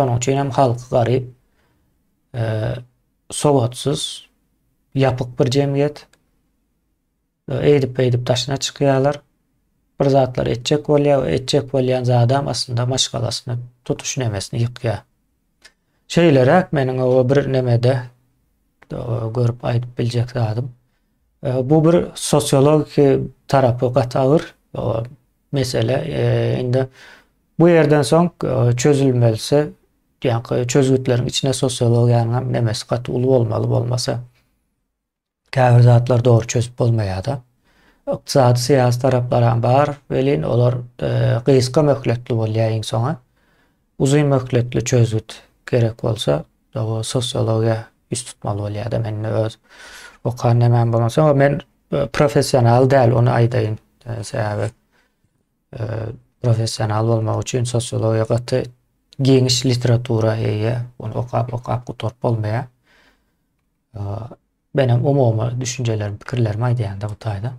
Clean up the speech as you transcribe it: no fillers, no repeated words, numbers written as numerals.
Şonuň üçin hem halky garyp, sowatsyz, ýapyk bir jemgyýet. Eýdip-beýdip daşyna çykýarlar. Bir zatlar etjek bolýar we etjek bolýan zadam aslynda maşgalasyny, tutuş nemesini ýykýar. Şeýleräk meniň o bir nemede görüp aýdyp biljek zadym. Bu bir sosiologiki tarapy gaty agyr mesele. Indi bu ýerden soň çözülmelisi, ýa-da çözgütleriň içine sosiologiýanyň hem nemesi gaty uly bolmaly bolmasa. Käbir zatlary dogry çözüp bolmaýar-da. Ykdysady, syýasy taraplaram bar welin, olar gysga möhletli bolýar iň soňy. Uzyn möhletli çözgüt gerek bolsa, o sosiologiýa ýüz tutmaly bolýar-da. Men öz okan nemäm bolansoň, men professional däl, ony aýdaýyn. Sebäbi professional bolmak üçin sosiologiýa gaty giňiş literatura eýe. Ony okap-okap gutaryp bolmaýar. Menem umumy düşünjelerimi, pikirlerimi aýdýan-da bu taýda.